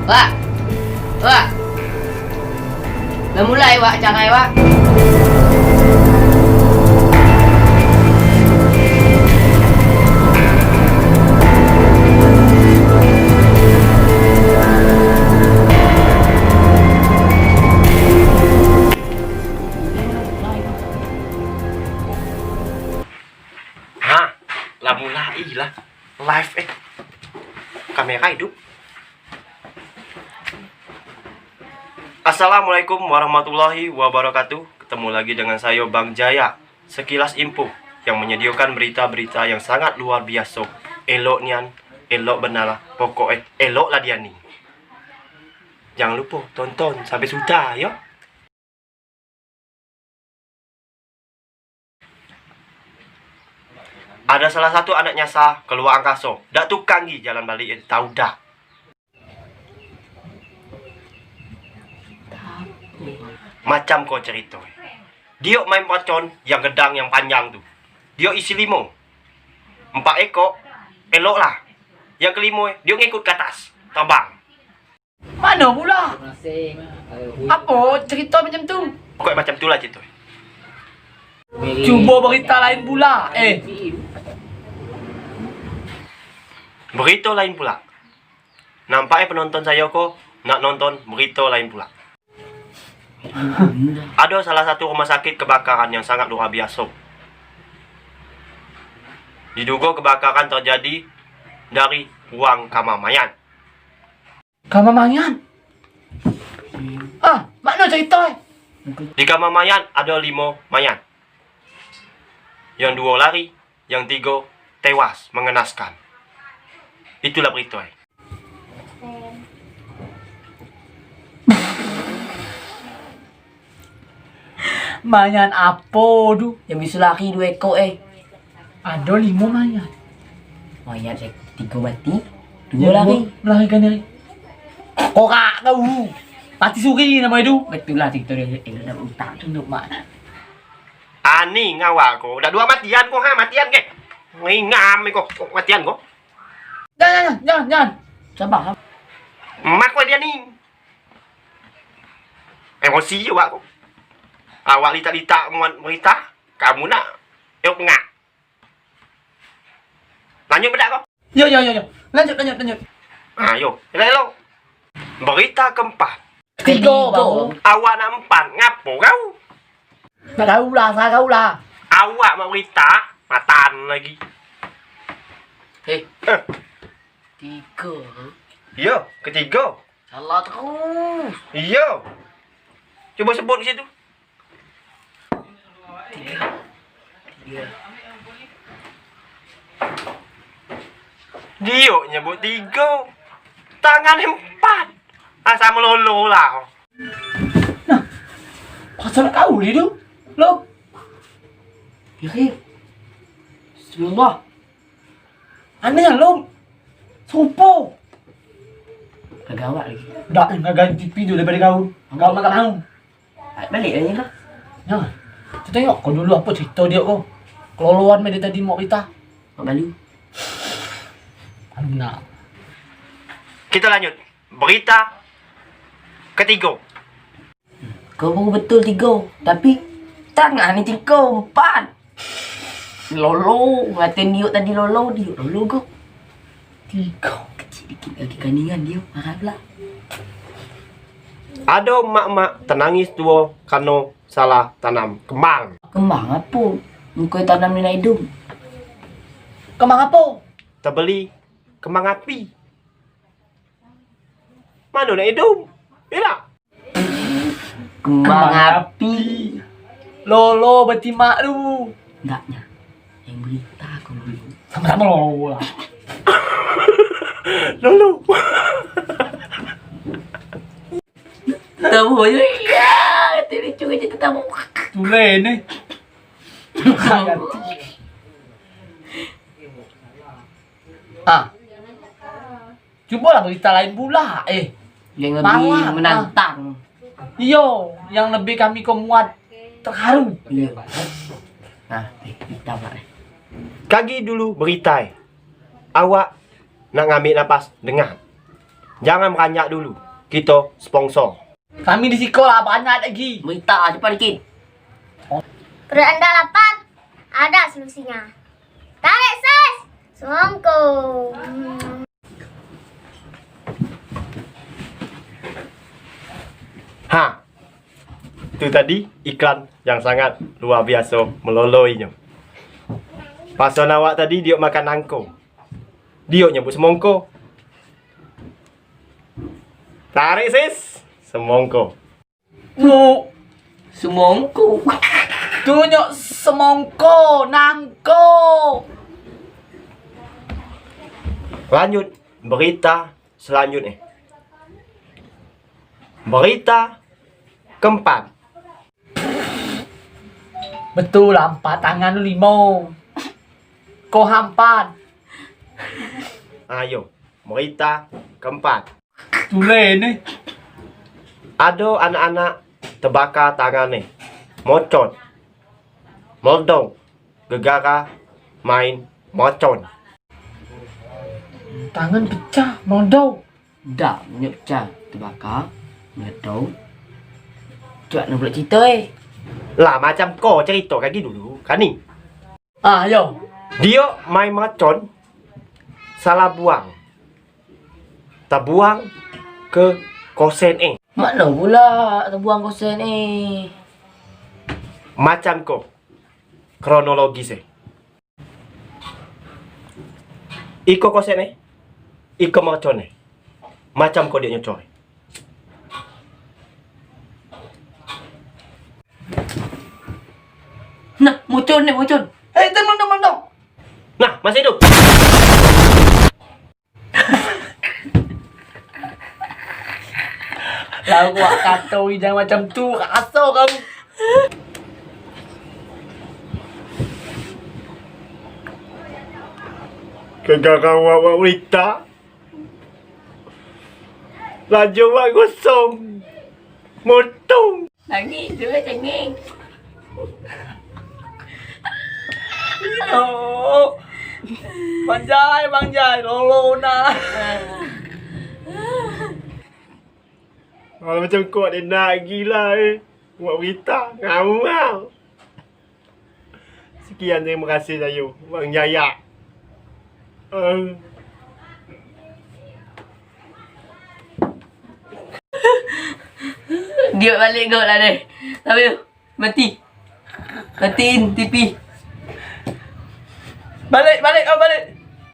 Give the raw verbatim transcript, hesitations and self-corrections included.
Wak, wak, lah mulai wak acara e wak. Ha, lah mulai lah. Live, eh. Kamera hidup. Assalamualaikum warahmatullahi wabarakatuh. Ketemu lagi dengan sayo, Bang Jaya. Sekilas info yang menyediakan berita-berita yang sangat luar biasa. Elok nian, elok benar lah. Pokok e, elok lah dia ni. Jangan lupa tonton sampai sudah, yo. Ada salah satu anak nyasar keluar angkaso. Dak tukang gi jalan balik, tau dak? Macam ko cerito. Dio main pacon yang gedang, yang panjang tu. Dio isi limo. Empat ekok, elok lah. Yang kelimo, dio ngikut ke atas, terbang. Mano pula? Apo cerito macam tu? Pokok macam tu lah cerito. Cubo berita lain pula, eh. Berito lain pula. Nampak e penonton sayo ko nak nonton berito lain pula. Ado salah satu rumah sakit kebakaran yang sangat luar biaso. Diduga kebakaran terjadi dari ruang kamar mayat. Kamar mayat? Ah, mano cerito e? Di kamar mayat ado limo mayat. Yang duo lari, yang tigo tewas mengenaskan. Itulah berito e. Mayat apo tu? Yang biso lari duo ekok e. Ado limo mayat. Mayat e tigo mati, duo lari. Melarikan diri. Korak kau. Mati suri namo itu. Betul lah cerito dio, eh, nak utak tu nak mak. Ani ngawak ko. Dak duo matian ko, ha, matian ke? Ngingam ko, matian ko. Jangan, jangan, jangan, jangan. Sabar. Mak ko dia ni. Emosi awak ko. Awak litak-litak muat berita, kamu nak elok ngak. Lanjut bedak ko? Yo, yo, yo, yo. Lanjut, lanjut, lanjut. Ah, yo. Elok, elok. Berita keempat. Ketigo, Ketigo. Baru. Awak nak empat, ngapo kau? Nak kau lah, salah kau lah. Awak mak berita, matan lagi. Eh. Eh. Tigo. Iyo, ketigo. Salah terus. Iyo. Coba sebut ke situ. Tiga. Tiga. Dio nyebut tigo. Tangan empat. Asal melolo lah. Nah, pasal kau dia tu. Lo. Ya, Kir. Astagfirullah. Aneh lo. Serupo. Kagak awak lagi. Dak, eh, nak ganti T V dulu daripada kau. Kau makan mau. Balik lagi kau. Nah, kita tengok kau dulu apa cerita dia kau. Keloloan dia tadi mau kita. Mak Balu. Nah. Kita lanjut. Berita ketiga. Kau baru betul tigo, tapi tangan ni tigo, empat. Lolo, ngatain Diok tadi lolo, Diok lolo kau. Tigo. Kecil dikit lagi kandingan Diok, marah pula. Ado emak-emak tenangis duo karno salah tanam kembang. Kembang apo? Muko tanam ni nak hidup. Kembang apo? Tebeli kembang api. Mano nak hidup? Iyo dak? Kembang api. Lolo betimak tu. Ndaknyo. Yang berita kau dulu. Samo-samo lolo lah. Lolo. Tamu aja. Iyo, tadi lucu aja tamu. Tule ni. Ah. Cubolah berita lain pula, eh. Yang lebih menantang. Iyo, yang lebih kami ko muat terharu. Iyo. Nah, eh, kita, Pak, eh. Kagi dulu berita, eh. Awak nak ngambik napas, dengar. Jangan beranjak dulu, kito sponsor. Kami di siko lah, banyak lagi. Berita, cepat dikit. Perut anda lapar? Ada solusinya. Tarik, sis! Semongko. Ha, itu tadi iklan yang sangat luar biasa meloloinyo. Pason awak tadi diok makan nangko. Diok nyebut semongko. Tarik, sis. Semongko. Nu. Semongko. Tunjuk semongko, nangko. Lanjut, berita selanjutnya. Berita keempat. Betul lah, empat tangan lu limo. Ko hampan. Ayo, berita keempat. Tule ni. Ado anak-anak tebaka tangannyo. Mocot. Meledok. Gegara main mercon. Tangan pecah, meledok. Dak, monyet pecah, tebaka, meledok. Cuak nak bulat cerito, eh. Lah, macam ko cerito kagi dulu, kani. Ah, yo. Dio main mercon, salah buang. Tabuang ke kosen, eh. Mano pula tabuang kosen, eh? Macam ko kronologis, eh. Iko kosen, eh. Iko mercon, eh. Macam ko diok nyocor, eh. Nah, mucun nih, mucun. Eh, teman, teman, dong. Nah, masih hidup. Lah, wak kato ijang macam tu, kaso kamu. Kagak kawa wak berita. Rajo wak gosong. Motong. Nangis, cuba cengeng. Yo. Bang Jai, Bang Jai, lolo nah. Kalau macam kau ada nak gila, eh. Buat berita, ngawal. Sekian, terima kasih sayo, Bang Jaya. Eh. Diok balik kau lah deh. Tapi mati. Matiin T V. Balik, balik, kau balik.